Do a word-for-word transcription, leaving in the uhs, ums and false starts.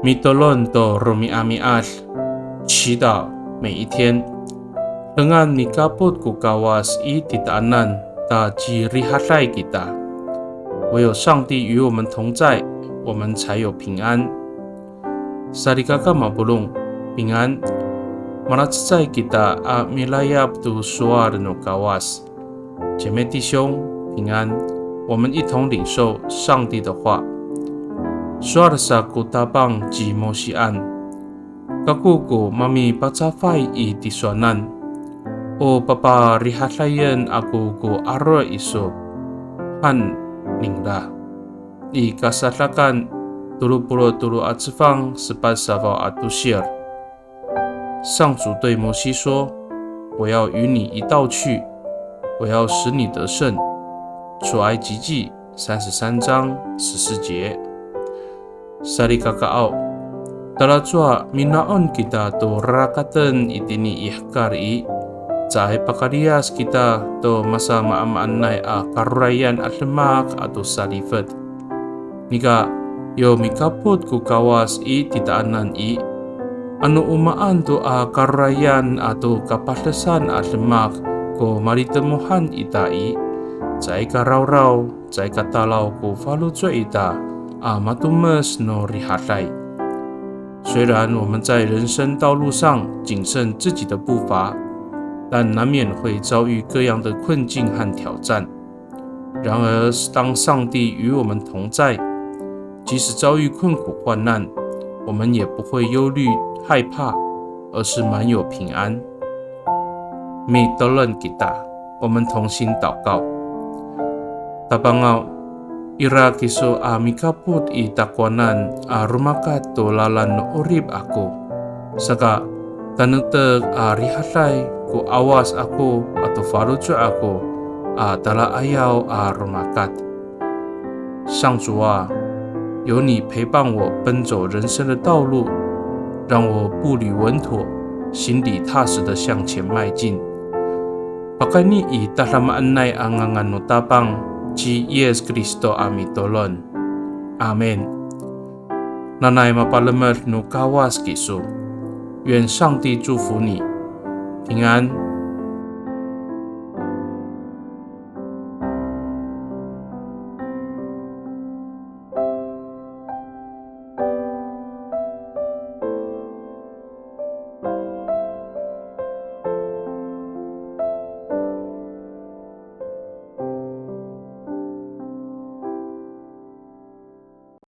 Mitolon to romi'ami'ad, 祈祷每一天。Dengan mikapot ko Kawas i titaanan ta cirihaday kita. 唯有上帝与我们同在，我们才有平安。Salikaka mapolong, 平安。Malacecay kita a milayap to sowal no Kawas. 姐妹弟兄，平安。我们一同领受上帝的话。Sowal sa ko Tapang ci Mosian, "Kako ko mamipacafay i tisowanan. O paparihadayen ako ko aro' iso," han ningra. I Kasadakan tolo polo' tolo a cefang sepat safaw a tosir. 上主对摩西说："我要与你一道去，我要使你得胜。"出埃及记三十三章十四节。Salikakaaw, talacowa mina'on kita to rarakaten itini i hekal i, caay pakaliyas kita to masamaamaanay a karorayan a demak ato salifet. Nika, yo mikapot ko Kawas i titaanan i, ano o maan to a karorayan ato kapadesan a demak ko malitemohan ita i, caay ka rawraw, caay ka talaw ko faloco' ita a matomes no rihaday. 虽然我们在人生道路上谨慎自己的步伐，但难免会遭遇各样的困境和挑战。 然而，当上帝与我们同在，即使遭遇困苦患难，我们也不会忧虑害怕，而是满有平安。Mitolon kita, 我们同心祷告。Tapangaw, ira kiso a mikapot i takowanan a romakat to lalan no 'orip ako. Saka, tanektek a rihaday ko 'awas ako ato faloco' ako a tala'ayaw a romakat. 上主啊，有你陪伴我奔走人生的道路，让我步履稳妥，心里踏实地向前迈进。Pakayni i tadamaanay a ngangan no Tapang ci Yis Kristo a mitolon. Amin. Nanay mapalemed no Kawas kiso. 愿上帝祝福你，平安。